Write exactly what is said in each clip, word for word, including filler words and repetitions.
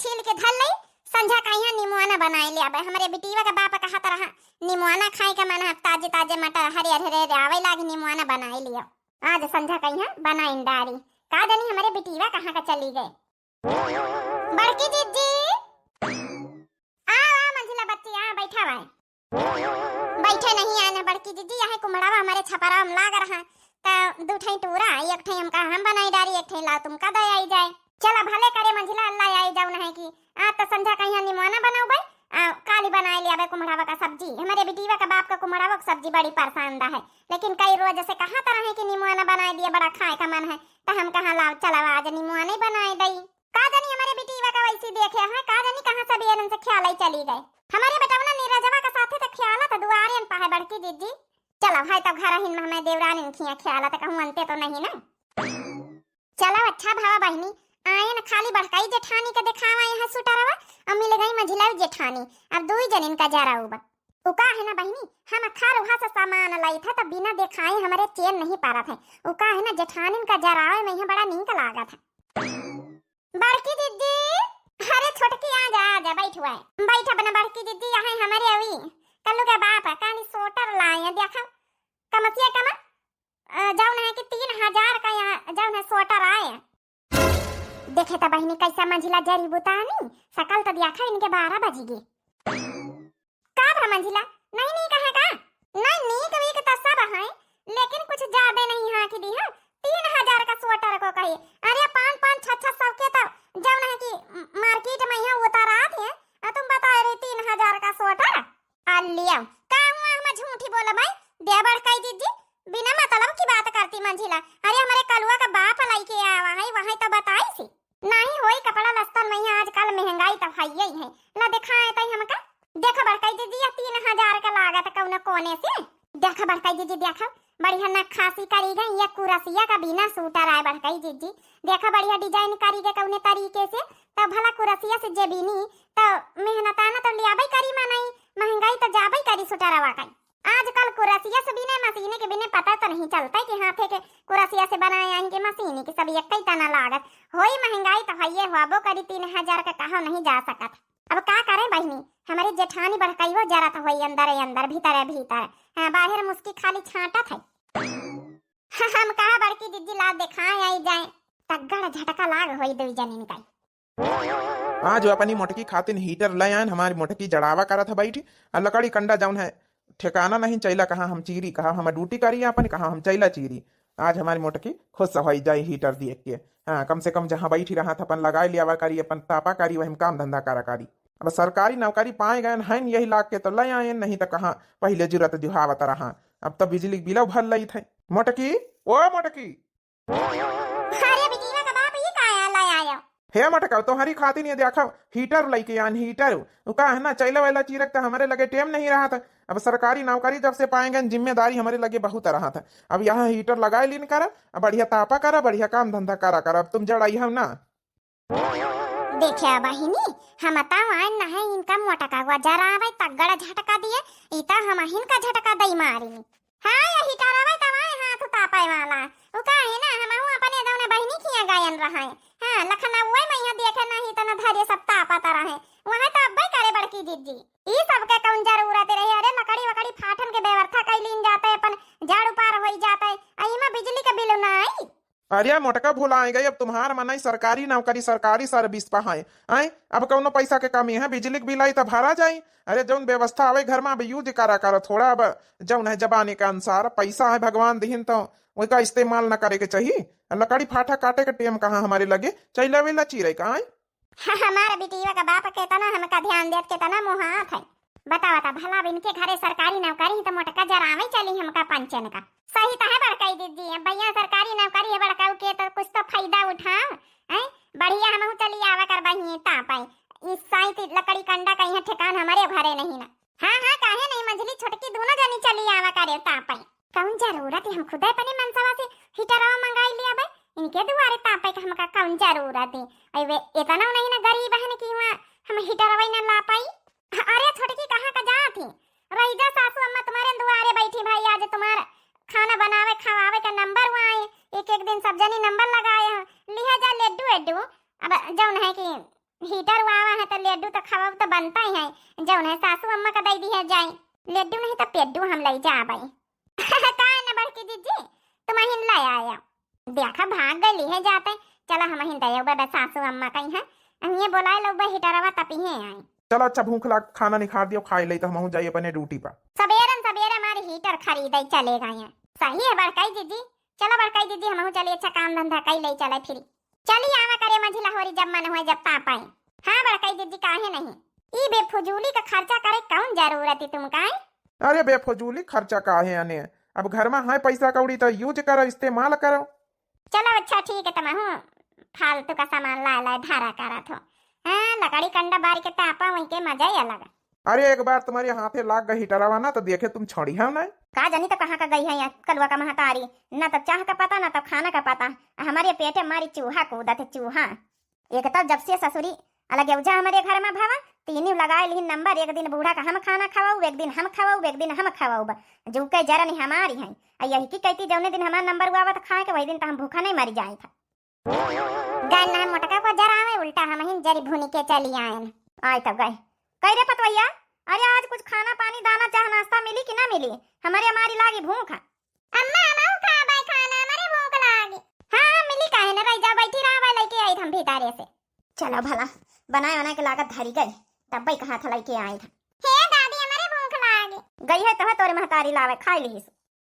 छील के धर लई, संझा कहिया निमुआना बनाए ले आबे। हमरे बिटिया के बाप कहत रहा, निमुआना खाए के मन है, ताजे ताजे मटर हरियर हरियर आवे लागी, निमुआना बनाए लियो। आज संझा कहिया बनाइन डारी। का जानी हमरे बिटिया कहाँ का चली गए। बड़की जिज्जी, आ, आ मंझिला बच्ची, आ बैठा हुआ है। बैठे नहीं आए ना बड़की जिज्जी, यही कुमड़ावा हमारे छपरावा में लाग रहा, त दू ठई टूरा, एक ठई हमका हम बनाई डारी, एक ठई लाव तुमका दे आई जाए। चला भले करे मंझिला, अल्लाह आई जाऊ नहीं कि आ त संझा कहिया निमोना बनाऊ बे, आ, काली बनाए ले आबे कुमड़ावा का सब्जी। हमारे बिटिया का बाप का कुमड़ावा का सब्जी बड़ी पसंद है, लेकिन कई रोज से कहा तरह है कि निमोना बनाए दिए, बड़ा खाए का मन है, त हम कहा लाव चला आज निमोना ही बनाए दई। का जानी हमारे बिटिया का वैसी देखे हैं, का जानी कहाँ सब ये से ख्याल ही चली गए। हमारे बेटवना नीरजवा के साथे त ख्याल त दुआरे अन पाए बड़की जिज्जी। चला भाई, तब घर हिन में हमें देवरानी खिया ख्याल त कहूँ अंते तो नहीं ना। चला अच्छा भावा बहिनी, आए न खाली बड़काई जेठानी के देखावा यहाँ सुटरवा, अब मिल गई मंझिला जेठानी, अब दुई जनिन का जरा उबा। उ का है ना बहिनी, हम खर वहाँ से सामान लाई था त बिना देखाए हमारे चैन नहीं पारत है। उ का है ना जेठानिन का जरावे में यहाँ बड़ा नीक लागत है। बड़की दीदी, अरे छोटकी, आ जा, आ जा, बैठ हुआ है। बैठ अपना बड़की दीदी, यहाँ हमारे अवी कल्लू के बाप है, कानी सोटर लाए हैं, देखा, कमसिया कमा, अ, जौन है कि तीन हजार का यहाँ, जौन है सोटर आए हैं। देखे त बहिनी, कैसा मंझिला जरी बुतानी, सकल त देखा इनके बारह बजी गए। का भा मंझिला, नहीं नीक है का? नहीं, नीक वीक त सब है, लेकिन कुछ ज्यादा नहीं हाँकी दी है। तीन हजार का स्वेटर को कही, अरे पाँच पाँच छह छह सौ के तो जौन है कि मार्केट में यहाँ उतारात है, आ तुम बता रहे तीन हजार का स्वेटर। आ लिया, का हुआ हम झूठी बोला भाई? दे बड़काई दीदी, बिना मतलब की बात करती मंझिला। अरे हमारे कलुआ का बाप लाई के आवा है, वहाँ तो बताई सी। नाही होई कपड़ा लत्तन में आजकल महंगाई त हइये है। ला देखाए तई हमका। देख बड़काई दीदी, ये तीन हजार का लागत कौन कोने से। देख बड़काई दीदी, देख बढ़िया नक्काशी करी गई, ये कुरसिया का बिना सूटर आए बड़काई दीदी। देख बढ़िया design करी गए कौने तरीके से, तब भला कुरसिया से जे बीनी, तो मेहनताना तो लियाबे करी मनई, महंगाई तो जाबे करी सूटरवा का। आजकल कुरसिया से बिने मशीने के बिने पता तो नहीं चलता है कि हाथे के कुरसिया से बनाए आएंगे मशीने के सब एक ही तना लागत। होई महंगाई तो हइये होबो करी, तीन हजार का कहो नहीं जा सकत। अब का करें बहिनी, हमारी जेठानी बड़कइयो जरत होई अंदरे अंदर, भीतरे भीतर। हाँ, बाहर मुस्की खाली छाटत है। हम कहा बड़की दीदी ला देखाए आई जाए, तगड़ झटका लाग होई दुई जनिन का। आज अपनी मोटकी खातिन heater ले आयन, हमारी मोटकी जड़ावा करत है बैठी। आ लकड़ी कंडा जौन है ठिकाना नहीं, चैला कहाँ हम चीरी, कहाँ हम duty करी अपन, कहाँ हम चैला चीरी। आज हमारी मोटकी खुश होई जाई heater देख के। हाँ, कम से कम जहाँ बैठी रहत अपन लगाए लियावा करी, अपन तापा करी, वही में काम धंधा करा करी। अब सरकारी नौकरी पाए गए हैं, यही लाग के तो ले आए, नहीं तो कहाँ पहले जुरत जुहावत रहा। अब तो बिजली बिलो भर लई थे। मोटकी, ओ मोटकी। अरे बिटिया का बाप, ये का आया, ला आयो? हे मटका, तोहरी खातिर ये देखा, heater लइके आन, heater। उ का है ना, चैला वैला चीरक त हमरे लगे टेम नहीं रहा था। अब सरकारी नौकरी जब से पाए गए, जिम्मेदारी हमरे लगे बहुत रहा था। अब यहाँ heater लगाए लीन करा, अब बढ़िया तापा करा, बढ़िया काम धंधा करा करा। अब तुम जड़ाई हो ना। देखा बहिनी, हम ताव आइन नहीं, इनका मोटका हुआ जरावे तगड़ा झटका दिए, ई त हम हिनका झटका दई मारी। हाँ, यही तरह तवाए हाथ तापे वाला। उ का है ना, हमहू अपने जौने बहिनी खिया गायन रहे। हाँ, लखनऊ में यहाँ देखे नहीं तना धरे सब तापत रहे। वहाँ तो अब्बे करे बड़की दीदी। ई सबके कौन जरूरत रहे? अरे लकड़ी वकड़ी फाटन के व्यवस्था कई लीन जाते, अपन झाड़ू पार होई जाते। आ इमा बिजली के बिल ना आई। अरे मोटका भुलाए गए, अब तुम्हार मनई सरकारी नौकरी, सरकारी service पा है। आए, अब कौनो पैसा के कमी है, बिजली के बिल आई त भरा जाई। अरे जौन व्यवस्था आवे घर में अब use करा करो थोड़ा, अब जौन है जमाने के अनुसार पैसा है भगवान दिहिन तो ओका इस्तेमाल न करे के चाहिए। लकड़ी फाटा काटे के टेम कहाँ हमारे लगे, चैला वेला चीरे का आए। हमार बिटिया का बाप केतना हमका ध्यान देत, केतना मोहात है। बतावा ता भला, अब इनके घरे सरकारी नौकरी है तो मोटका जरावे चली हमका पंचन का। सही तो है बड़काई दीदी, अब भैया सरकारी नौकरी है बड़काऊ के तो कुछ तो फायदा उठाओ, हैं? बढ़िया हमहू चली आवा कर बहिए तापे। इस साइत लकड़ी कंडा का यहाँ ठिकान हमारे घरे नहीं ना। हाँ, हाँ, काहे नहीं, मंझली छोटकी दोनों जनी चली आवा करे तापे। कौन जरूरत है, हम खुदे अपने मनसवा से हीटरवा मंगाई लिया बे, इनके दुआरे तापे के हमका कौन जरूरत है। अरे वे इतना नहीं ना गरीब है कि वहाँ हम हीटरवा ही ना ला पाई। अरे छोटकी कहाँ का जात ही, रही जा सासू अम्मा तुम्हारे दुआरे बैठी भाई, आज तुम्हारा खाना बनावे खवावे का नंबर हुआ है, एक एक दिन सब जनी नंबर लगाए हैं, लिहा जा लड्डू एड्डू। अब जौन है कि हीटर वावा है तो लड्डू तो खावा तो बनता ही है, जौन है सासू अम्मा का दे दी है जाई, लड्डू नहीं तो पेड्डू हम ले जाबे। काहे न बड़की जिज्जी, तुम अहिन ले आया। देखा भाग गई है जाते, चला हम अहिन दे बे सासू अम्मा कहीं है, हम ये बोलाए लो बे हीटरवा तपी है आई। चलो अच्छा, भूख लाग, खाना निखार दियो, खाई ले तो हम जाई अपने ड्यूटी पर। सबेरन सबेरे हमारी हीटर खरीदे चले गए हैं। सही है बड़काई जिज्जी, चलो बड़काई जिज्जी, हम चली अच्छा काम धंधा कई ले चले फिरी। चली आवा करे मझिला होरी, जब मन होए जब ताप आए। हाँ बड़काई जिज्जी, काहे नहीं, ई बेफजूली का खर्चा करे कौन जरूरत है तुमका? अरे बेफजूली खर्चा काहे अने, अब घर में है पैसा कौड़ी तो यूज करो, इस्तेमाल करो। चलो अच्छा ठीक है, तुम हूँ फालतू का सामान लाए लाए धारा करत हो। हाँ, लकड़ी कंडा बार के तापा वहीं के मजा ही अलग है। अरे एक बार तुम्हारे हाथे लाग गई हीटरवा ना तो देखे तुम छोड़ी हो ना। का जानी तो कहाँ का गई है या कलुआ का महतारी, ना तो चाह का पता ना तो खाना का पता। हमारे पेटे मारी चूहा कूदत है चूहा। एक तो जब से ससुरी अलग उजा हमारे घर में भवा, तीनों लगाए लिहिन नंबर, एक दिन बूढ़ा का हम खाना खवाऊ, एक दिन हम खवाऊ, एक दिन हम खवाऊ बा। जो के जरन हमारी है। आ यही की कहती जौने दिन हमार नंबर हुआ बा तो खाए के वही दिन तो हम भूखा नहीं मरी जाए था। गए ना मोटका को जरावे, उल्टा हम ही जरी भूनी के चली आयन। आय तब गए। कह रे पतवैया, अरे आज कुछ खाना पानी दाना चाह नाश्ता मिली कि ना मिली? हमारे हमारी लागी भूख। अम्मा, हम खाबे खाना, हमारे भूख लागी। हाँ, हाँ, मिली काहे ना, रह जा, बैठी रहा, भाई लेके आई हम भीतरे से। चलो भला, बनाए बनाए के लागत धरी गई, तब भाई कहा था लेके आई था। हे दादी, हमारे भूख लागी। गई है तो है तोरे महतारी लावे, खाई लीस।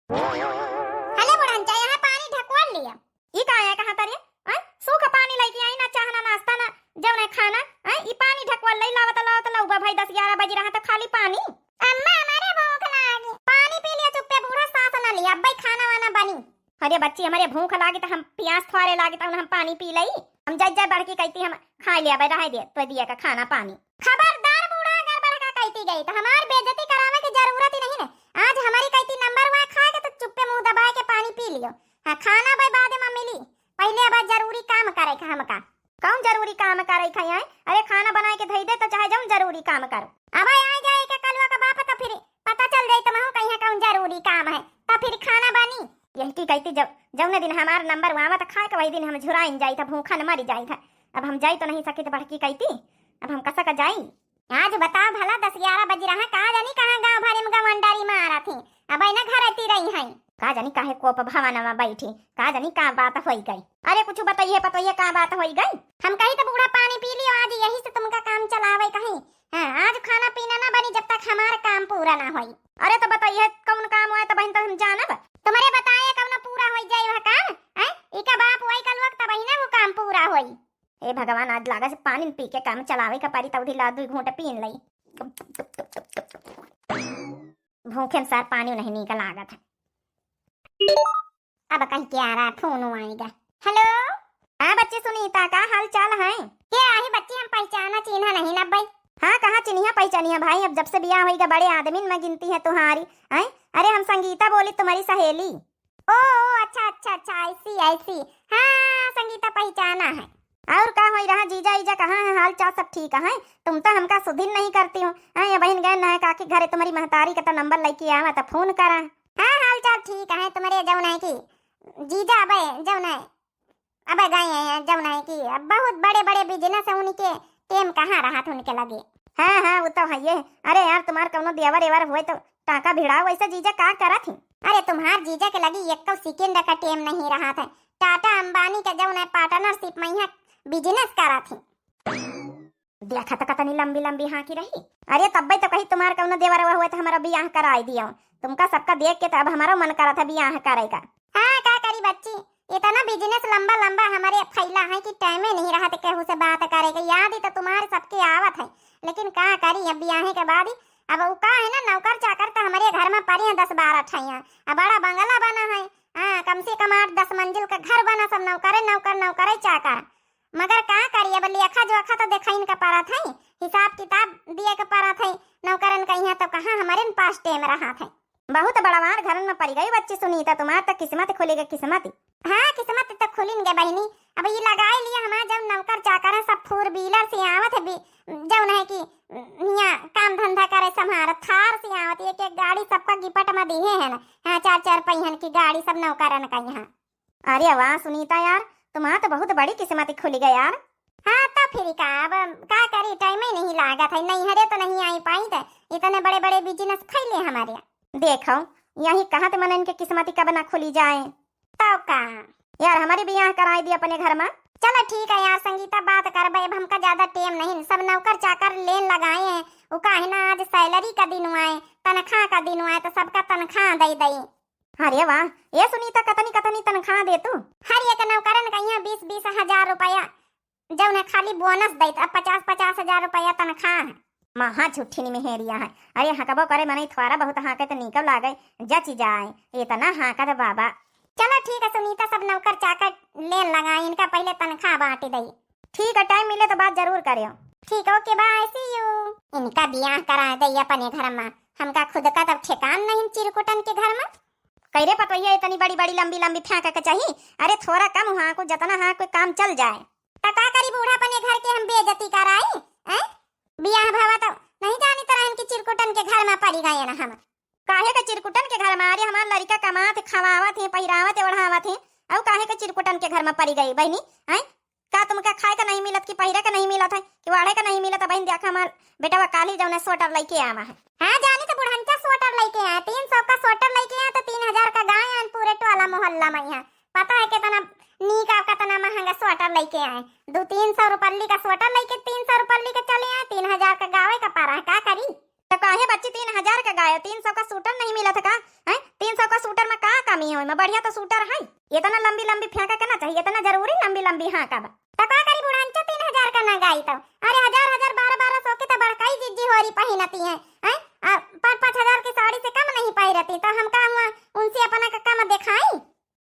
हले बुढ़न, चाहे यहाँ पानी ढकवा लिया। ई का है कहा तरे? हैं? सूखा पानी लेके आई, ना चाह, ना नाश्ता, ना जौन है खाना। हैं? ई पानी ढकवा ले लावत, लावत लौबा भाई, दस ग्यारह बज रहा तो खाली पानी। अम्मा, हमारे भूख लागी। पानी पी लिया चुप्पे बूढ़ा, सांस ना लिया, अब भाई खाना वाना बनी। अरे बच्ची, हमारे भूख लागी तो हम प्यास थोड़े लागी तो हम पानी पी लई। हम जाए जाए बड़की कहती हम खा लिया भाई, रह दे, तो दिया का खाना पानी। खबरदार बूढ़ा, अगर बड़का कहती गई तो हमार बेइज्जती करावे की जरूरत ही नहीं है। आज हमारी कहती नंबर हुआ खाए के तो चुप्पे मुंह दबाए के पानी पी लियो। हाँ, खाना भाई बाद में मिली, पहले अब जरूरी काम करे का हमका। कौन जरूरी काम करे का है? अरे खाना बनाए के धई दे तो चाहे जौन जरूरी काम करो। अब आ जाए के कलुआ का बाप तो फिर पता चल जाई तो महू कहीं कौन जरूरी काम है, तो फिर खाना बनी। यही की कहती जब जौने दिन हमार नंबर हुआ तो खाए के वही दिन हम झुराइन जाई था, भूखा न मरी जाई था। अब हम जाई तो नहीं सकी तो बड़की कहती, अब हम कसा का जाई? आज बताओ भला, दस ग्यारह बज रहा, का जानी कहाँ गाँव भरे में गवंडारी मारा थी, अब ना घर आती रही है। का जानी काहे कोप भवनवा बैठी, का जानी का बात होई गई। अरे कुछ बताइए पतोइए, का बात होई गई? हम कही तो बूढ़ा पानी पी लियो आज, यही से तुमका काम चलावे कहीं। हाँ, आज खाना पीना ना बनी जब तक हमार काम पूरा ना होई। अरे तो बताइए कौन काम हुआ तो बहन तो हम जानब। तुम्हारे बताए कौन पूरा होई जाए वह काम? हैं? इका बाप वही कल वक्त वही ना वो काम पूरा होई। हे भगवान, आज लागे से पानी पी के काम चलावे का परी, तौधी ला दुई घूंट पीन लई। भूखे अनुसार पानी नहीं नीक लागत है। अब कहीं के आ रहा, फोन आएगा। हेलो। हाँ बच्ची सुनीता, का हाल चाल है? के आही बच्ची, हम पहचाना चिन्हा नहीं ना भाई। हाँ, कहाँ चिन्हिया पहचानिया भाई, अब जब से बियाह होइगा बड़े आदमी में गिनती है तुम्हारी। हैं? अरे हम संगीता बोली, तुम्हारी सहेली। ओ, ओ, अच्छा, अच्छा, अच्छा, ऐसी, ऐसी। हाँ, संगीता पहचाना है। और का होई रहा, जीजा ईजा कहाँ है, हाल चाल सब ठीक है? तुम तो हमका सुधिन नहीं करती हो। हाँ, ये बहन गए ना काकी घरे, तुम्हारी महतारी का तो नंबर लेके आवा तो फोन करा। हाँ, हाल चाल ठीक है, तुम्हारे जौन है कि जीजा अबे जौन है, अबे गए हैं जौन है कि अब बहुत बड़े बड़े बिजनेस है उनके, टेम कहाँ रहा था उनके लगे। हाँ, हाँ, वो तो है ये। अरे यार, तुम्हार कौनो देवर एवर हुए तो टाका भिड़ाओ, वैसे जीजा का करत ही? अरे तुम्हार जीजा के लगी एक सेकंड का टेम नहीं रहा था। टाटा अंबानी के जौन है पार्टनरशिप में यहाँ बिजनेस करत ही। देखा तो कतनी लंबी लंबी हाँकी रही। अरे तब्बे तो कही तुम्हार कौनो देवर हुए तो हमारा बियाह कराई दियो। तुमका सबका देख के तो अब हमारा मन करत है बियाह करे का। हाँ का करी बच्ची, इतना बिजनेस लंबा लंबा हमारे फैला है कि टाइमे नहीं रहा तो केहू से बात करे के। याद ही तो तुम्हारे सबके आवत है, लेकिन का करी अब बियाहे के बाद ही। अब उ का है ना, नौकर चाकर तो हमारे घर में पड़े हैं दस बारह ठैया, अब बड़ा बंगला बना है। हाँ, कम से कम आठ दस मंजिल का घर बना, सब नौकरे नौकर, नौकरे चाकर। मगर का करी, अब लेखा जोखा तो देखाइन का परत है, हिसाब किताब दिए का परत है। नौकरन का यहाँ तो कहाँ हमारे पास टेम रहा था। बहुत बड़वार घरन में पड़ी गई बच्ची सुनीता, तुम्हार तो किस्मत खुली गई किस्मत। हाँ, किस्मत तो खुलिन गए बहिनी। अब ये लगाए लिया हमार जब नौकर चाकर है, सब फोर व्हीलर से आवत है, बी-, जौन है कि यहाँ काम धंधा करे संभार, थार से आवत, एक एक गाड़ी सबका गिपट में दिए है ना। हाँ, चार चार पहियन की गाड़ी सब नौकरन का यहाँ। अरे वाह सुनीता यार, तुम्हार तो बहुत बड़ी किस्मत खुली गई यार। हाँ, तो फिर का, अब का करी, टाइम ही नहीं लागत है, नैहरे तो नहीं आई पाई, तो इतने बड़े बड़े बिजनेस फैले हमारे। देखो, यही कहाँ ते मनन के किस्मत कब ना खुली जाए। तो का? यार, हमारी बियाह कराई दी अपने घर में। चलो ठीक है यार संगीता, बात करबे, अब हमका ज्यादा टेम नहीं, सब नौकर चाकर लेन लगाए हैं, वो काहे ना आज सैलरी का दिन आए, तनख्वाह का दिन आए, तो सबका तनख्वाह दे दई। अरे वाह, ए सुनीता, कतनी कतनी तनख्वाह दे तू? हर एक नौकरन का यहाँ बीस बीस हजार रुपया, जौन है खाली बोनस देत, अब पचास पचास हजार रुपया तनख्वाह है। महा झूठी निमेहरिया है। अरे हकबो करे मनई थोड़ा बहुत हाँके तो नीको लागे, जची जाए, इतना हाँकत बाबा। चलो ठीक है सुनीता, सब नौकर चाकर लेन लगा, इनका पहले तनख्वाह बांट दई। ठीक है, टाइम मिले तो बात जरूर करियो। ठीक, ओके, बाय, सी यू। इनका बियाह करा दई अपने घर में, हमका खुद का तब ठिकान नहीं चिरकुटन के घर में। कई रे पतोहिया, इतनी बड़ी बड़ी लंबी लंबी फेंका के चाही? अरे थोड़ा कम हाँको, जितना हाँको काम चल जाए। तो का करी बूढ़ा, अपने घर के हम बेइज्जती कराई, हैं? बियाह भवा तो नहीं जानी तरह इनकी चिरकुटन के घर में पड़ी गए ना हम। काहे के चिरकुटन के घर में? अरे हमार लड़िका कमात है, खवावत है, पहिरावत है, ओढ़ावत है, अउ काहे के चिरकुटन के घर में पड़ी गई बहनी? हैं? का तुमका खाए का नहीं मिलत, कि पहिरे का नहीं मिलत है, कि ओढ़े का नहीं मिलत है? बहन देखा, हमार बेटवा काली जौन है स्वेटर लेके आवा है। हाँ जानी तो बुढ़ंचा स्वेटर लेके आए, तीन सौ का स्वेटर लेके आए तो तीन हजार का गाय आन पूरे टोला मोहल्ला में यहाँ। पता है कितना नीक और कितना महंगा स्वेटर लेके आए, दो तीन सौ रुपल्ली का स्वेटर लेके तीन सौ रुपल्ली का चले आए, तीन हजार का गावे का पारा है, का करी? तो काहे बच्ची तीन हजार का गायो, तीन सौ का सूटर नहीं मिलत है का? हैं, तीन सौ का सूटर में का कमी है? में बढ़िया तो सूटर है। इतना लंबी लंबी फेंका के ना चाहिए, इतना जरूरी लंबी लंबी हाँका बा। तो का करी बुढ़ंचा, तीन हजार का ना गाई तो? अरे हजार हजार बारह बारह सौ के तो बड़काई जिज्जी होरी पहिनती है, हैं? आ, पाँच पाँच हजार की साड़ी से कम नहीं पहिरती, तो हम का हुआ उनसे अपना का कम दिखाई?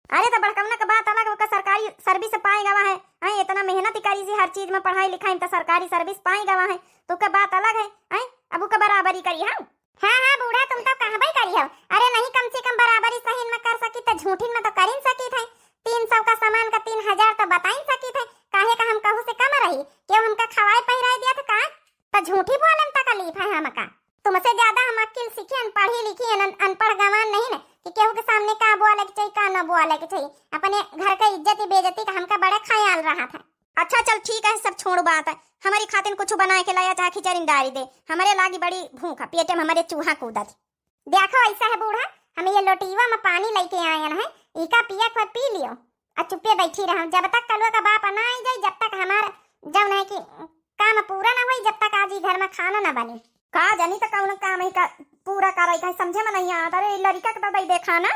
अरे तो बड़कवना का बात अलग, ओका सरकारी सर्विस पाए गवा है, हैं? इतना मेहनत करी सी हर चीज में, पढ़ाई लिखाई में, तो सरकारी सर्विस पाए गवा है, तो ओका बात अलग है, हैं? अब ओका बराबरी करी हम। हाँ हाँ बूढ़ा, तुम तो कहबे करी हो। अरे नहीं, कम से कम बराबरी सही में कर सकी तो झूठिन में तो करिन सकी थे। तीन सौ का सामान का तीन हजार तो बताइन सकी थे, काहे का हम कहू से कम रही? क्यों हमका खवाए पहिराए दिया था का? तो झूठी बोले में तकलीफ है हमका। तुमसे ज्यादा हम अक्किल सीखियन, पढ़ी लिखियन, अन-, अनपढ़ गंवार नहीं न कि केहू के सामने का बोले के चाहिए, का न बोले के चाहिए। अपने घर के इज्जत बेइज्जती का हमका बड़ा ख्याल रहा था। अच्छा चल ठीक है, सब छोड़ बात है, हमारी खातिर कुछ बनाए के लाया, चाहे खिचड़ी डाल दे, हमारे लागी बड़ी भूख है, पेटे में हमारे चूहा कूदत। देखो ऐसा है बूढ़ा, हम ये लोटियवा में पानी लेके आयन है, इका पिया के पी लियो। आ चुप्पे बैठी रहो, जब तक कलुआ का बाप ना आई जाए, जब तक हमार जौन है कि काम पूरा ना होई, जब तक आज ई घर में खाना ना बने। का जानी तो कौन काम है का पूरा करे का, समझे में नहीं आता। अरे लड़का के तो दे दे खाना।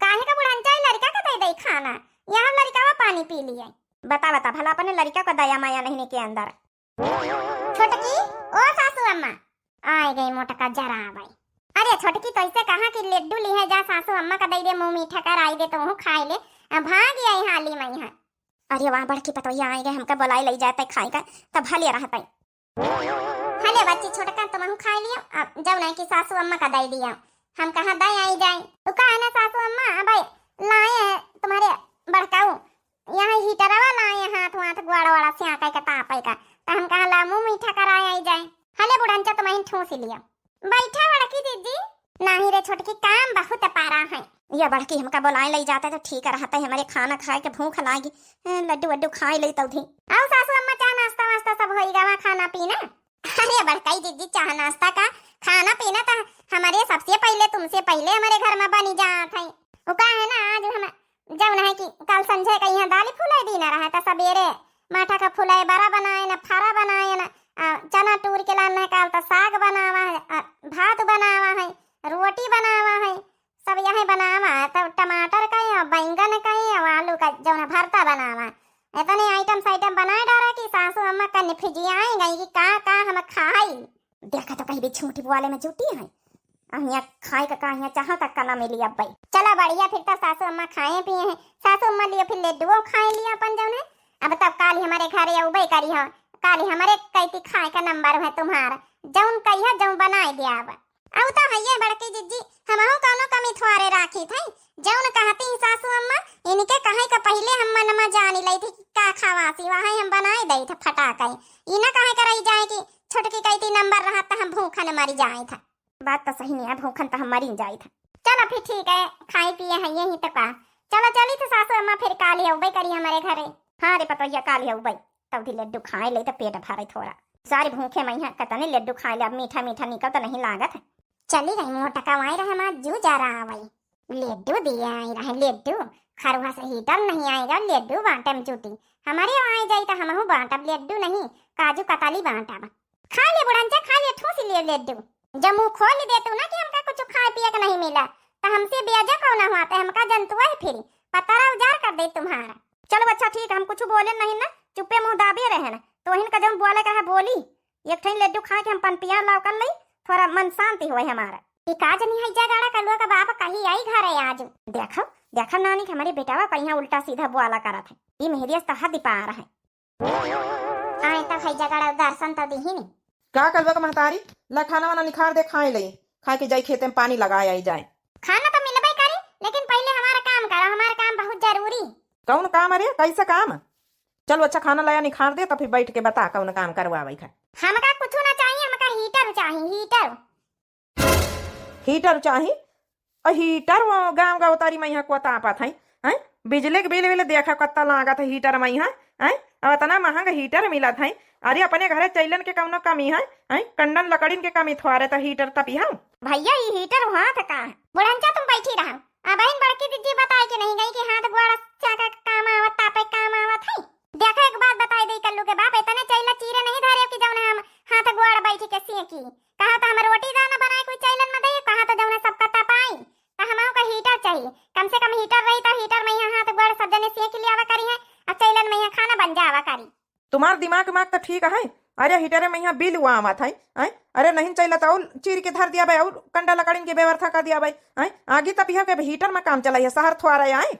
काहे का बुढ़ंचा, ई लड़का के दे दे खाना? यहाँ लड़कावा पानी पी लिए। बता बता भला, अपने लड़का का दया माया नहीं के अंदर। छोटकी, ओ सासू अम्मा। आए गई मोटका जरावे। अरे छोटकी, तो ऐसे कहा कि लड्डू लिहे जा, सासू अम्मा का दे दे, मुंह मीठा कराई दे, तो वहू खाए ले। आ, भाग आई हाली में यहाँ। अरे वाह, बड़की पतोहिया आए गए, हमका बुलाई ले जाते खाए का, तब भले रहते। हले बच्ची, छोटका तुमहू खाए लियो, अब जौन है कि सासू अम्मा का दे दिया, हम कहाँ दे आई जाए। तो का है ना सासू अम्मा, अब लाए हैं तुम्हारे बड़काऊ, यहाँ हीटरवा लाए, हाथ वाथ गोड़ वाला स्याके के तापे का, तो हम कहा ला मुंह मीठा कराए आई जाए। हले बुढ़ंचा, तुम ही ठूस लिया। बैठा बड़की दीदी। नहीं रे छोटकी, काम बहुत पारा है। ये बड़की हमका बुलाए ले जाते तो ठीक रहते, हमारे खाना खाए के भूख लागी, हैं, लड्डू वड्डू खाए ले तो थी। आओ सासू अम्मा, चाह नाश्ता वास्ता सब होई गवा, खाना पीना। अरे बड़काई दीदी, चाह नाश्ता का, खाना पीना तो हमारे सबसे पहले, तुमसे पहले हमारे घर में बनी जात है। वो का है ना, आज हम जौन है कि कल संझे का यहाँ दाली फुलाई दीना रहा, तो सबेरे माठा का फुलाई बड़ा बनाए न, फरा बनाए न, आ, चना टूर के लान है, काल तो साग बनावा है, आ, भात बनावा है, रोटी बनावा है, सब यही बनावा है। तब टमाटर का और बैंगन का और आलू का जौन है भरता बनावा है। इतने आइटम साइटम बनाए डारा कि सासू अम्मा का निफिजिया आई गई कि का का हम खाई। देखा तो कहीं भी झूठी बोले में जुटी है। अहिया खाए का, का अहिया चाह तक का ना मिली अब भाई। चला बढ़िया, फिर तो सासू अम्मा खाए पिए हैं। सासू अम्मा लियो फिर लड्डुओ खाए लियो अपन जौन है। अब तब काल हमारे घरे अउबे करी हो, काल हमारे कैती खाए का नंबर है तुम्हारा। जौन कहिया जौन बनाए दिया अब। अब तो है ये बड़की जिज्जी, हमहू कौनो कमी थोड़े राखी थे। जौन कहती सासू अम्मा, इनके कहे का पहले हम मन में जानी लई थी कि का खावासी, वहाँ हम बनाए दई थे फटाक है। ई ना कहे का रही जाए कि छोटकी कैती नंबर रहा तो हम भूखन मरी जाए था। बात तो सही नहीं है, भूखन तो हम मरी जाए था। चलो फिर ठीक है, खाए पिए हैं यही तो का। चलो चली तो सासू अम्मा, फिर काल ही अउबे करी हमारे घरे। हाँ रे पतोहिया, काल ही अउबे। तब भी लड्डू खाए ले तो पेट भरे थोड़ा। सारी भूखे मइहाँ कतने लड्डू खाए ले, अब मीठा मीठा निकल तो नहीं लागत है। चली गई मोटका, वहीं रहे, हमार जू जा रहा वही। लड्डू दिए आई रहे, लड्डू। खरुआ से हीटर नहीं आएगा, लड्डू बांटे में जुटी। हमारे वहाँ आई जाई तो हमहू बांटब, लड्डू नहीं, काजू कतली बांटब। खा ले बुढ़नचा, खा ले, ठूस ले लड्डू। जब मुँह खोल दे तू ना कि हमका कुछ खाए पिए के नहीं मिला, तो हमसे ब्याजा कौन हुआ, तो हमका जनतुआ है फिर, पतरा उजार कर दे तुम्हारा। चलो अच्छा ठीक, हम कुछ बोले नहीं ना, चुप्पे मुँह दाबे रहे ना, तो इनका जौन बोले का है बोली। एक ठे लड्डू खा के हम पनपिया लाव कर लई, थोड़ा मन शांति होए हमारा। ई का जनी है जगाड़ा कलुआ का बाप कहीं आई घर है आज। देखो, देखो नानी के हमारे बेटावा कहीं उल्टा सीधा बोला करत है। ई मेहरिया से तो हद पार है। आए तो है जगाड़ा दर्शन तो दिहिन। का कलुआ का महतारी, ला खाना वाना निखार दे, खाए लई, खा के जाई खेते में पानी लगाए आई जाए। खाना तो मिलबे करी, लेकिन पहले हमारा काम करो, हमारा काम बहुत जरूरी। कौन काम? अरे कैसा काम? चलो अच्छा खाना लाया निखार दे, तो फिर बैठ के बता कौन काम करवावे है। हमका कुछ ना चाहिए, हमका हीटर चाहिए, हीटर। हीटर चाही? अ हीटर वो गाँव गाँव तारी मइहाँ को तापत है, हैं? बिजली के बिल विल देखा कत्ता लागत है हीटर मइहाँ, हैं? अब इतना महंग हीटर मिलत है। अरे अपने घरे चैलन के कौनो कमी है, हैं? कंडन लकड़िन के कमी थोड़े तो हीटर तपी हम। भैया ई हीटर हुआ था का? बुढ़नचा तुम बैठी रहो। अब बहिन बड़की दीदी बताए के नहीं गई कि हाथ गोड़ चाका के काम आवत, तापे के काम आवत है। देखो एक बात बताई दे कल्लू के बाप, इतने चैला चीरे नहीं धरे कि जौन हम हाथ गोड़ बैठ के सेकी। कहा तो हम रोटी दाना बनाए कोई चैलन में दे, कहा तो जौन सबका तपाई। तो हमहू का हीटर चाहिए, कम से कम हीटर रही तो हीटर मइहाँ हाथ गोड़ सब जने सेक लियावा करी है, और चैलन मइहाँ खाना बन जावा करी। तुम्हार दिमाग माग तो ठीक है। अरे हीटरे मइहाँ बिल हुआ आवत है, हैं? अरे नहीं चैला तो और चीर के धर दिया भाई, और कंडा लकड़िन के व्यवस्था कर दिया भाई, हैं? आगे तपिया के हीटर में काम चलाई है, शहर थोड़ा आए।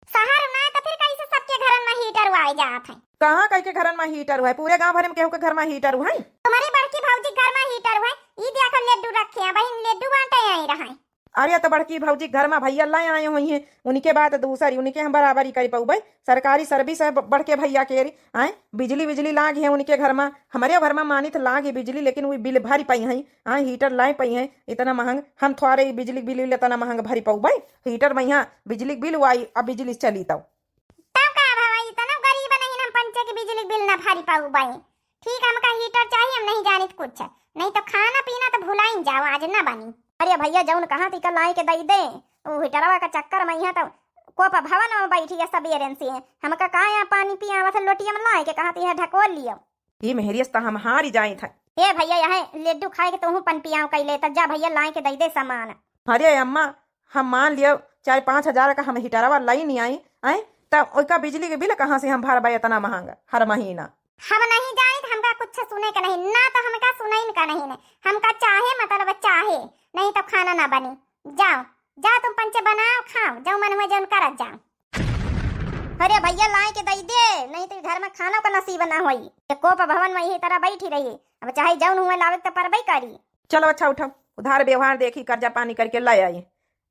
शहर ना तो फिर कैसे सबके घरन में हीटर आए जात है? कहाँ कह के घरन में हीटर है? पूरे गाँव भर में केहू के घर में हीटर है? तुम्हारी बड़की भौजी घर में हीटर है, ई देखो लड्डू रखे हैं, बहिन लड्डू बांटे आई रहा है। अरे तो बड़की भौजी घर में भैया लाई आए हुई हैं, उनके बात दूसरी, उनके हम बराबरी कर पाऊ भाई। सरकारी सर्विस है ब-, बड़के भैया के री, आए बिजली बिजली लाग है उनके घर में, हमारे घर में मानित लाग है बिजली, लेकिन वो बिल भर पाई हैं, आए हीटर लाए पाई हैं, इतना महंग हम थोड़े ही बिजली बिल इतना महंग भर पाऊ भाई। हीटर में यहाँ बिजली बिल आई, अब बिजली चली तब। तब का भवा, इतना गरीब नहीं हम पंचे के बिजली बिल ना भरी पाऊ बाई। ठीक, हमका हीटर चाहिए, हम नहीं जानित कुछ, नहीं तो खाना पीना तो भुलाइन जाओ, आज ना बनी। अरे भैया, जौन कहा थी कल लाई के दई दे, वो हीटरवा का चक्कर में यहाँ तो कोप भवन में बैठी है सबेरन से, हमका का यहाँ पानी पियावत है, लोटिया में लाई के कहा थी है ढकोल लियो। ये मेहरियस तो हम हारी जाए था। ए भैया, यहाँ लड्डू खाए के तोहू पन पियाव कैले, तब जा भैया लाई के दई दे सामान। अरे अम्मा, हम मान लियो चार पाँच हजार का हम हीटरवा लाई नहीं आई, आए, तब ओका बिजली के बिल कहाँ से हम भरबे इतना महंगा हर महीना? हम नहीं जानित, हमका कुछ सुने के नहीं, ना तो हमका सुनैन का नहीं ने, हमका चाहे मतलब चाहे, नहीं तो खाना ना बनी। जाओ, जाओ तुम पंचे बनाओ, खाओ, जो मन हुए जौन करत जाओ। अरे भैया, लाई के दई दे, नहीं तो घर में खाना का नसीब ना होई। ये कोप भवन में यही तरह बैठी रही, अब चाहे जौन हुए लावे तो परबई करी। चलो अच्छा उठो, उधार व्यवहार देखी, कर्जा पानी करके लाई आई।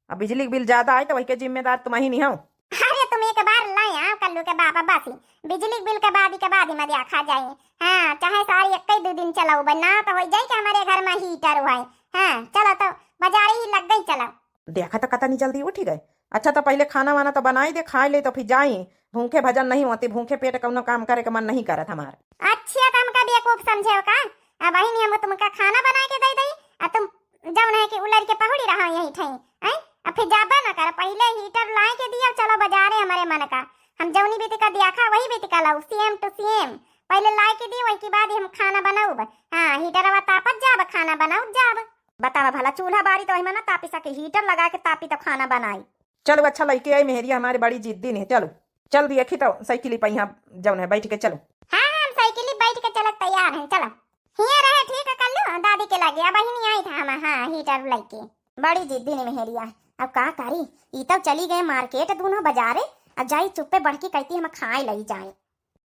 अब बिजली के बिल ज्यादा आए तो वही के जिम्मेदार तुम ही नहीं हो। अरे तुम एक बार लाई आओ कल्लू के बाबा बासी, बिजली के बिल के बाद ही के बाद ही मजा खा जाए। हाँ, चाहे सारी एक ही दो दिन चलाओ बे, ना तो हो जाए कि हमारे घर में हीटर हुआ है। हाँ, चलो तो बाजारे ही लग गई, चलो। देखा तो कतनी जल्दी उठी गए। अच्छा तो पहले खाना वाना तो बनाई दे, खाई ले तो फिर जाई। भूखे भजन नहीं होती, भूखे पेट कौनो काम करे के मन नहीं करत हमार। अच्छा तो हमका बेवकूफ समझे हो का? अब बहिनी हम तुमका खाना बना के दे दई, आ तुम जौन है कि उलर के पहुड़ी रहा यही ठई, हैं? अब फिर जाबा ना कर, पहले हीटर लाए के दिया, चलो बाजारे हमारे मन का। हम जौनी बीती का दिया खा, वही बीती का लाऊ, same to same। पहले लाए के दिया, वही के बाद ही हम खाना बनाऊब। हाँ, हीटरवा तापत जाब, खाना बनाऊब जाब। बतावा भला, चूल्हा बारी तो वही में ना तापी सके, हीटर लगा के तापी तो खाना बनाई। चलो अच्छा, लइके आई मेहरिया हमारे बड़ी जिद्दी ने, चलो। चल दिया खी तो साइकिल पे यहाँ जौन है बैठ के चलो। हाँ, हाँ, हम साइकिल बैठ के चलत तैयार हैं, चलो। हियाँ रहे ठीक है कल्लू, दादी के लगे, अब बहिनी आई था हम, हाँ, हीटर लइके। बड़ी जिद्दी ने मेहरिया, अब का करी, ई तब चली गए मार्केट दोनों बाजारे, अब जाई चुप्पे बड़की कहती हम खाए लई जाए।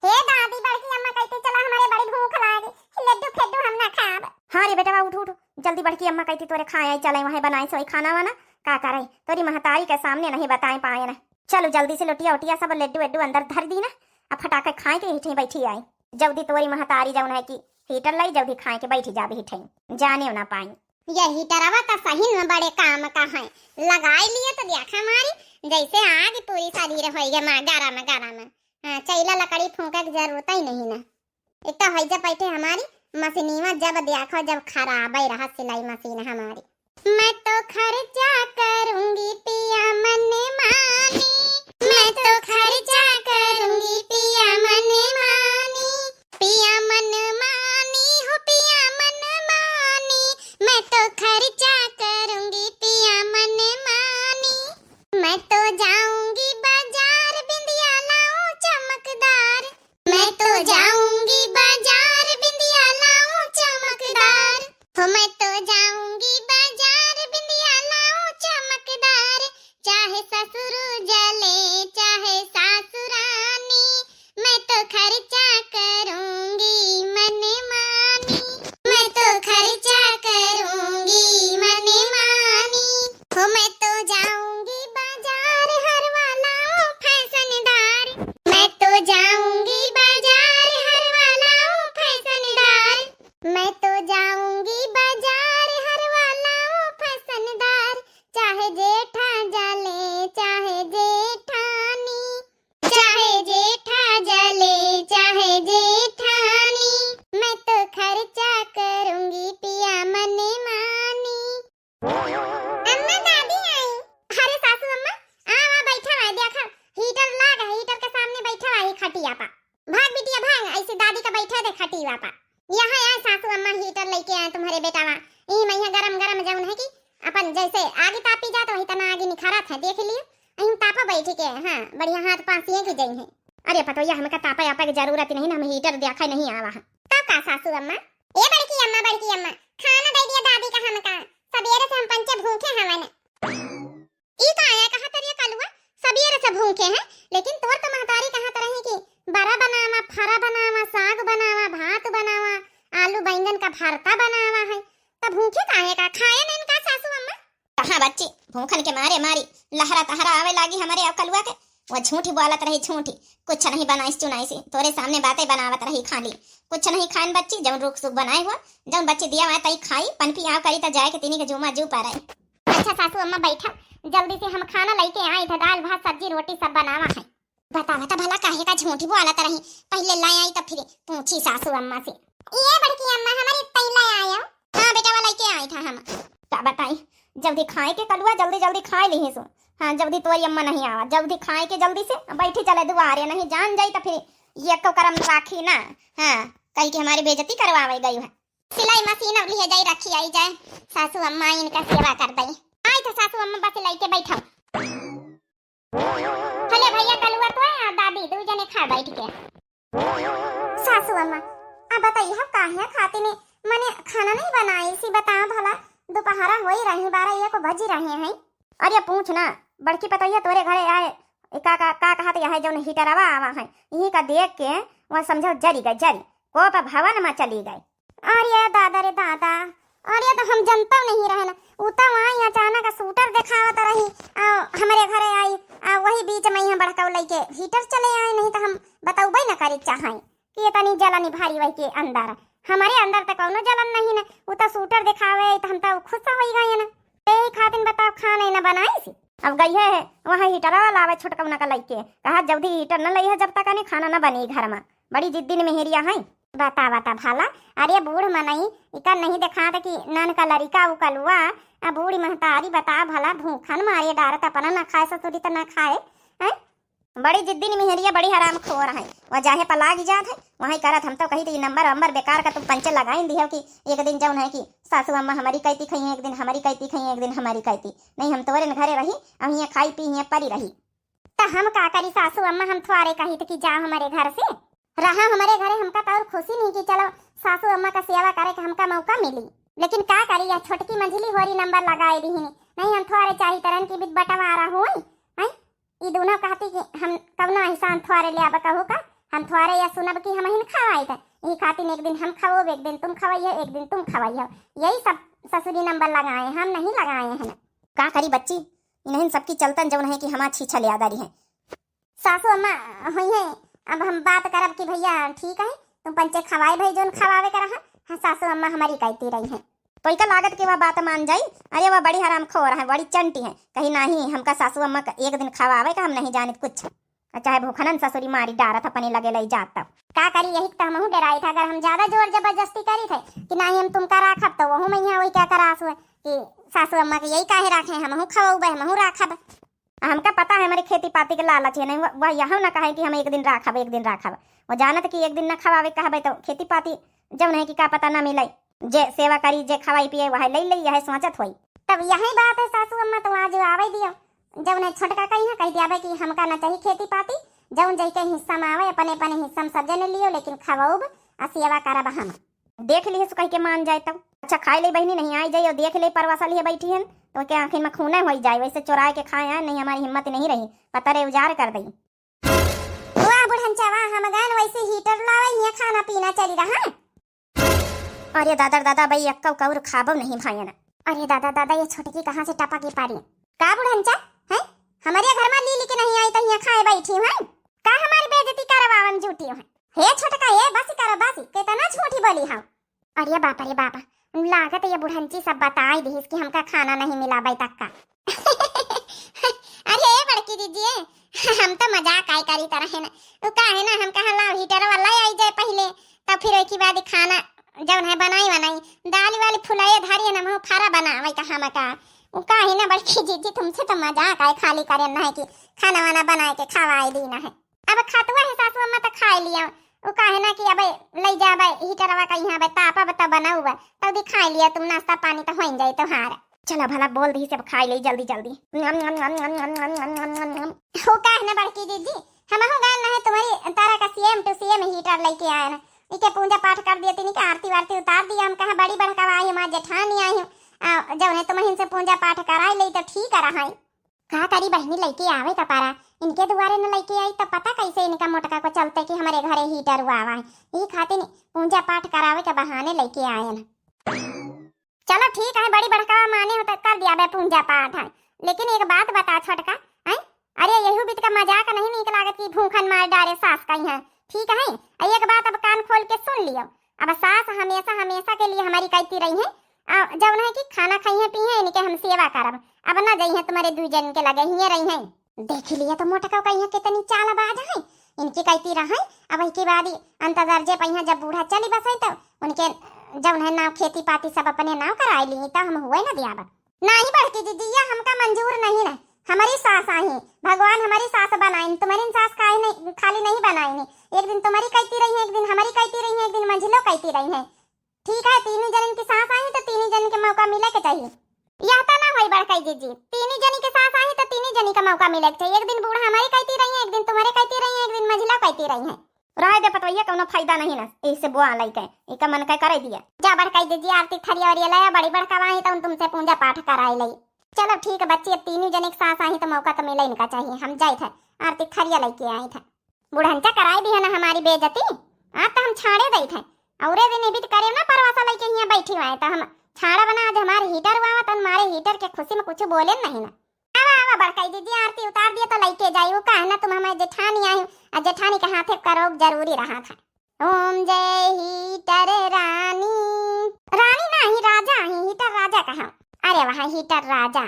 हे दादी, बड़की अम्मा कहती चला हमारे बड़ी भूख लागे, लड्डू फेड्डू हम ना खाब। हाँ रे बेटवा, उठ उठ, जल्दी बड़की अम्मा कहती तोरे खाए आई, चले वहाँ बनाए सोई खाना वाना, का करे, तोरी महतारी के सामने नहीं बताए पाए ना। चलो जल्दी से लोटिया ओटिया सब लड्डू वड्डू अंदर धर दी ना, अब फटाके खाए के हिठे बैठी आई। जल्दी तोरी महतारी जौन है कि हीटर लाई, जल्दी खाए के बैठी जाबे हिठे, जाने ना पाई। ये हीटरवा तो सही में बड़े काम का है, लगाई लिए तो देखा मारी जैसे आग पूरी शरीर होई गे माँ गरम गरम। हाँ, चैला लकड़ी फूंके के जरूरत ही नहीं ना। एक तो हैजा बैठे हमारी मशीनिया, जब देखो जब खराबे रहा सिलाई मशीन हमारी। मैं तो खर्चा करूंगी पिया मनमानी, मैं तो खर्चा करूंगी पिया मनमानी, पिया मनमानी हो पिया मनमानी, मैं तो खर्चा करूंगी पिया मनमानी। मैं तो जाऊंगी बाजार बिंदिया लाऊं चमकदार, मैं तो जाऊंगी बाजार बिंदिया लाऊं चमकदार, हो मैं तो जाऊंगी बाजार बिंदिया लाऊं चमकदार, चाहे ससुर जले चाहे सासुरानी, मैं तो खर्चा करूंगी मनमानी, मैं तो खर्चा करूंगी मनमानी। हो मैं तो जाऊंगी बाजार हरवा लाऊं फैशनदार, मैं तो जाऊंगी बाजार हरवा लाऊं फैशनदार, मैं तो जाऊंगी बाजार हरवा लाऊं फैशनदार, चाहे जेठा जले चाहे जेठानी, चाहे जेठा जले चाहे जेठानी, मैं तो खर्चा करूंगी पिया मनमानी। अम्मा, दादी आई। अरे सासू अम्मा, आवा, बैठा है, देखा हीटर लाग है, हीटर के सामने बैठा है खटिया पा। भाग बिटिया भाग, ऐसे दादी का बैठा दे खटिया पा। यहाँ आए सासू अम्मा, हीटर लेके आए तुम्हारे बेटावा। ई मैया गरम गरम जौन है कि अपन जैसे आगे तापी जात वही तना आगे निखारत है, देख लियो। अहीं तापा बैठी के, हाँ, बढ़िया हाथ पासिए के जई है। अरे पतोहिया, हमका तापा आपा के जरूरत नहीं ना, हम हीटर देखा नहीं आवा है। तब का सासू अम्मा? ए बड़की अम्मा, बड़की अम्मा, खाना दे दिया दादी का हमका, सबेरे से हम पंचे भूखे हवन। ई का आया कहा तरिया कलुआ, सबेरे से भूखे हैं, लेकिन तोर तो महतारी कहा तरही कि बरा बनावा, फरा बनावा, साग बनावा, भात बनावा, आलू बैंगन का भरता बनावा है, तब भूखे काहे का, खाए नहीं का सासू अम्मा? कहाँ बच्ची, भूखन के मारे मारी लहरा तहरा आवे लागी हमरे अउ कलुआ के। वो झूठी बोलत रही, झूठी। कुछ नहीं बनाइस चुनाइस, तोरे सामने बातें बनावत रही खाली। कुछ नहीं खाइन बच्ची, जौन रूख सूख बनाए हुआ, जौन बच्ची दिया हुआ तई खाई, पनपी आव करी त जाए के तीनी के जूमा जू पर है। अच्छा सासू अम्मा बैठा, जल्दी से हम खाना लेके आई थे, दाल भात सब्जी रोटी सब बनावा है। बतावा त भला काहे का झूठी बोलत रही, पहले ले आई त फिर पूछी सासू अम्मा से। ये बड़की अम्मा हमारी तई ले आयो। हाँ बेटा, वो लेके आई था हम। का बताई, जल्दी खाए के कलुआ, जल्दी जल्दी खाए लिही सो। हाँ, जल्दी तोरी अम्मा नहीं आवा, जल्दी खाए के जल्दी से बैठी चले दुआरे, नहीं जान जाई त फिर ये को करम राखी ना। हाँ, कही के हमारी बेइज्जती करवावे गई है। सिलाई मशीन अब लिहे जाई रखी आई जाए, सासू अम्मा इनका सेवा कर दई। आई तो सासू अम्मा बस लेके बैठा। भले भैया कलुआ तो है, दादी दू जने खा बैठ के। सासू अम्मा, अब बताइए हम काहे खाती ने मने खाना नहीं बनाई सी, बता भला, दोपहरा हो ही रही, बारह एक बजी रहे हैं। अरे पूछ ना, बड़की पतोहिया तोरे घरे आए, ए, का, का, का कहत यह जौन हीटरवा आवा है, यही का देख के वह समझो जरी गए, जरी कोप भवन में चली गए। अरे दादा रे दादा, अरे तो हम जनता नहीं रहन, उ तो वहाँ अचानक सूटर देखावत रही, आ, हमरे घरे आई, आ, वही बीच में यहाँ बड़काऊ लइके हीटर चले आए, नहीं तो हम बतौबे न करे चाहें कि ये तनी जलन भारी वही के अंदर। हमारे अंदर तो कौनो जलन नहीं न, उ तो सूटर देखावे तो हम तो खुश हो गए न। यही खातिन बताओ खाना न बनाई सी। अब गई है वहाँ हीटरवा लावे छोटकौना का लइके, कहा जल्दी हीटर न लई है जब तक ने खाना न बनी घर में। बड़ी जिद्दी न मेहरिया है। बता बता भला, अरे बूढ़ मनई, इका नहीं देखात कि नन का लड़िका उ कलुआ, आ बूढ़ी महतारी बता भला, भूखन मारे डारत अपना न खाए ससुरी त न खाए, हैं? बड़ी जिद्दी न मेहरिया, बड़ी हराम खोर है, वह जाहे पलाग जात है, वहीं करत हम तो कही थी नंबर वंबर बेकार का तू पंचे लगाइन दियो कि एक दिन जौन है कि सासू अम्मा हमारी कहती खई, एक दिन हमारी कहती खई, एक दिन हमारी कहती। नहीं हम तोरे न घरे रही, हम हियाँ खाई पी हियाँ परी रही। त हम का करी सासू अम्मा, हम थ्वारे कही त कि जाओ हमरे घर से, रहा हमरे घरे, हमका त और खुशी नहीं कि चलो सासू अम्मा का सेवा करे के हमका मौका मिली। लेकिन का करी, यह छोटकी मंझली होरी नंबर लगाए दीहिन, नहीं हम थ्वारे चाही तरन की बिद बंटवारा होई, हैं? ई दोनों कहती कि हम कवनो एहसान थ्वारे ले आबे कहू का, हम थ्वारे यह सुनब कि हम हिन खवाई थे, यही खातिर एक दिन हम खवोब, एक दिन तुम खवैयो, एक दिन तुम खवैयो, यही सब ससुरी नंबर लगाए, हम नहीं लगाए हैं। का करी बच्ची, इन्हन सबकी चलतन जौन है कि हमार छीछा ले आदा रही है। सासू अम्मा हुई है, अब हम बात करब कि भैया ठीक है, तुम पंचे खवाए भाई जौन खवावे का रहा। हाँ, सासू अम्मा हमारी कहती रही है। तो इका लागत के वह बात मान जाई। अरे वह बड़ी हराम खोर है, बड़ी चंटी है, कही नहीं हमका सासू अम्मा का एक दिन खवावे का हम नहीं जानित कुछ। चाहे भूखनन ससुरी मारी डारत अपने लगे लई जात तब। का करी, यही त हमहू डेराइत है। अगर हम ज्यादा जोर जबरदस्ती करी थे कि नाही हम तुमका राखब, तो वहू में यहाँ वही क्या करास हुए कि सासू अम्मा के यही काहे राखे, हमहू खवौबे, हमहू राखब। आ हमका पता है हमारे खेती पाती के लालच है, नहीं वह, वह यहू ना कहे कि हम एक दिन राखब, एक दिन राखब। वो जानत कि एक दिन ना खवावे कहबे तो खेती पाती जौन है कि का पता ना मिले। जे सेवा करी, जे खवाई पिए, वह ले ले, यह सोचत होई। तब यही बात है सासू अम्मा, तो आज आवे दियो। जौन है छोटका कही है, कह दिया कि हमका ना चाहिए खेती पाती, जौन जई के हिस्सा में आवे, अपने अपने हिस्सा में सब जने लियो, लेकिन खवौब आ सेवा करब हम। देख लिहे सु कह के मान जाए तब। अच्छा खाए ले बहिनी, नहीं आई जाए और देख ले परवासा लिए बैठी हन, तो के आँखिन में खूने होई जाए, वैसे चोराए के खाए आए, नहीं हमारी हिम्मत नहीं रही, पतरे उजार कर दई। वाह बुढ़नचा वाह, हम गन वैसे हीटर लावे, हियाँ खाना पीना चली रहा। अरे दादा दादा, भाई एक्का कौर खाबो नहीं भाई ना। अरे दादा दादा, ये छोटकी कहाँ से टपकी पारी? का बुढ़नचा है, हमारे घर में लीली के नहीं आई तो हियाँ खाए बैठी हूँ, हैं? का हमारी बेइज्जती करवावन जुटी हूँ? हे छोटका, हे बस करो बस, कितना झूठी बोली हम। अरे बाप रे बाप, लागत ये बुढ़नची सब बताई दिहिस कि हमका खाना नहीं मिला अबै तक का। अरे बड़की दीदी, हम तो मजाक आय करी तरह है ना, वो का है ना, हम कहा लाओ हीटर वाला आई जाए पहले, तब फिर एक ही बाद खाना जौन है बनाई बनाई, दाल वाली फुलाए धरी है ना, मुँह फारा बनावे कहा मका। वो का है ना बड़की दीदी, तुमसे तो मजाक आय खाली करे ना है कि खाना वाना बनाए के खवाए दीना है। अब खतुआ है सासू अम्मा तो खाए लिया, वो काहे ना कि अब ले जाबे हीटरवा का यहाँ बे तापब तो बनौबे, तब दी खाए लिया तुम, नाश्ता पानी तो होइन जाई तोहार। चला भला बोल दी सब खाए ले जल्दी जल्दी। वो काहे ना बड़की दीदी, हमहू गए ना है तुम्हारी तरह का सेम टू सेम हीटर लेके आए ना, इके पूजा पाठ कर दिया, तीन के आरती वारती उतार दिया, हम कहा बड़ी बड़का आई हमार जेठानी आई हूँ, आ, जौन है तुम्हें इनसे पूजा पाठ कराए ले तो ठीक रहा। का करी बहिनी, लइके आवे का पारा, इनके दुआरे न लइके आई त पता कैसे इनका मोटका को चलते कि हमारे घरे हीटर हुआ आवा है, यही खातिर पूजा पाठ करावे के बहाने लइके आयन। चलो ठीक है, बड़ी बड़का माने हो तो कर दिया बे पूजा पाठ है, लेकिन एक बात बता छोटका, हैं? अरे यहू बीत का मजाक नहीं नीक लागत कि भूखन मार डारे सास का यहाँ, ठीक है? आ एक बात अब कान खोल के सुन लियो, अब सास हमेशा हमेशा के लिए हमारी कहती रही है, आ, जौन है कि खाना खाई है पी है, इनके हम सेवा करब, अब ना जाई है तुम्हारे दू जन के लगे हिये रही है। देख लिया तो मोटका का यहाँ कितनी चालबाज है, इनकी कहती रहे, अब के बाद ही अंत दर्जे पर यहाँ जब बूढ़ा चली बसे तो उनके जौन है नाव खेती पाती सब अपने नाव कराए ली, तो हम हुए ना दियाब। नाही बड़की दीदी, यह हमका मंजूर नहीं है। हमारी सास आई, भगवान हमारी सास बनाइन, तुम्हारी सास खाए नहीं, खाली नहीं बनाइन। एक दिन तुम्हारी कहती रही है, एक दिन हमारी कहती रही है, एक दिन मंझिलो कहती रही है। ठीक है, तीनों जन की सास आई तो तीनों जन के मौका मिले के चाहिए। यह तो ना होई बड़काई दीदी, तीनों जनी के सास आई तो तीनों जनी का मौका मिले के चाहिए। एक दिन बूढ़ा हमारी कहती रही है, एक दिन तुम्हारे कहती रही है, एक दिन मंझिलो कहती रही है। रहे दे पतवैया, कौनो फायदा नहीं ना, इससे बुआ लइके, इका मन का करे दिया। जा बड़काई दीदी, आरती थरिया वरिया लाया, बड़ी बड़का वाही तो तुमसे पूजा पाठ कराई लई। चलो ठीक है बच्ची, अब तीनों जने के सास आई तो मौका तो मिले इनका चाहिए। हम जाइत है, आरती थरिया लइके आइत है। बुढ़नचा कराई दी है ना हमारी बेइज्जती, आज तो हम छाड़े दई थे। औरे दिन इबित करे ना परवासा लइके हियाँ बैठी हुआ है तो हम छाड़ा बना, आज हमारे हीटर हुआ तो हमारे हीटर के खुशी में कुछ बोले नहीं ना। आवा, आवा, बड़काई दीदी, आरती उतार दिया तो लइके जाई। वो काहे ना, तुम हमारे जेठानी आई, आ जेठानी के हाथे करो जरूरी रहा था। ओम जय हीटर रानी, रानी नाही, राजा ही, हीटर राजा कहा। अरे वहाँ हीटर राजा,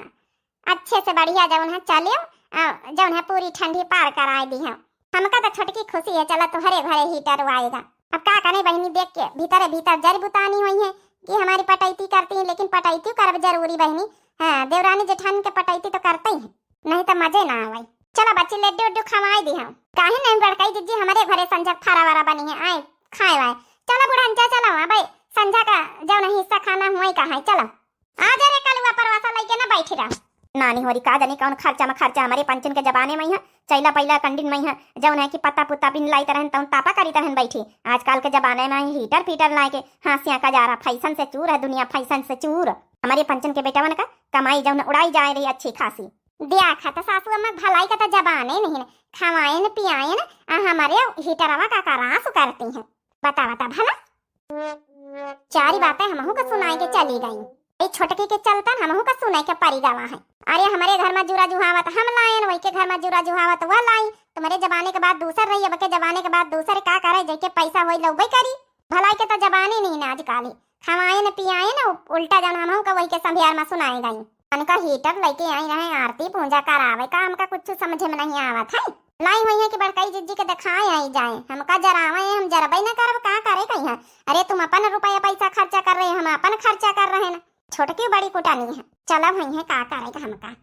अच्छे से बढ़िया जौन है चलियो, आ, जौन है पूरी ठंडी पार कराए दी है। हमका तो छोटकी खुशी है, चला तुम्हारे घरे हीटर आएगा। अब का करें बहिनी, देख के भीतरे भीतर जर बुतानी हुई है कि हमारी पटैती करती है, लेकिन पटैती करब जरूरी बहिनी। हाँ, देवरानी जेठानी के पटैती तो करते ही है, नहीं तो मजे ना आवे। चलो बच्ची, लड्डू उड्डू खवाई दी हम। काहे नहीं बड़काई दीदी, हमारे घरे संझा फारा वारा बनी है, आए खाए वाए। चलो बुढ़नचा, चलो अब संझा का जौन हिस्सा खाना हुआ का है, चलो। आ जा रे कलुआ, परवासा लइके ना बैठी रह। नानी होरी का जानी कौन खर्चा में खर्चा, हमारे पंचन के जमाने में यहाँ चैला पैला कंडिन में यहाँ जौन है कि पत्ता पुत्ता बिन लाइत रहन तौन तापा करीत रहन बैठी। आजकल के जमाने में हीटर फीटर लाए के हासिया का जा रहा, फैशन से चूर है दुनिया, फैशन से चूर। हमारे पंचन के बेटवन का कमाई जौन उड़ाई जाए रही अच्छी खासी। देखा तो सासू अम्मा भलाई का तो जबाने नहीं है, खवाएन पियाएन आ हमारे हीटरवा का करास करती हैं। बता बता भला। चारी बातें हमहू का सुनाए के चली गई। ए छोटकी के चलतन हमहू का सुनाए के परी गवा है। अरे हमारे घर में जुरा जुहावत हम लाएन, वही के घर में जुरा जुहावत वह लाई। तुम्हारे जमाने के बात दूसर रही, अब के जमाने के बात दूसर। का करे, जेके पैसा होई लौबे करी। भलाई के तो जबानी नहीं ना आजकल ही। खवाएन पियाएन, उ-, उल्टा जौन हमहू का वही के संभियार में सुनाए गई। उनका हीटर लेके आई रहे आरती पूजा करावे का, हमका कुछ समझ में नहीं आवत है। लाई हुई है कि बड़कई जिज्जी के देखाए आई जाए, हमका जरावे हैं, हम जरबे न करब, का करे कहीं है। अरे तुम अपन रुपया पैसा खर्चा कर रहे, हम अपन खर्चा कर रहे हैं, छोटकी बड़ी कुटनी है, चलब हुई है का करे हमका।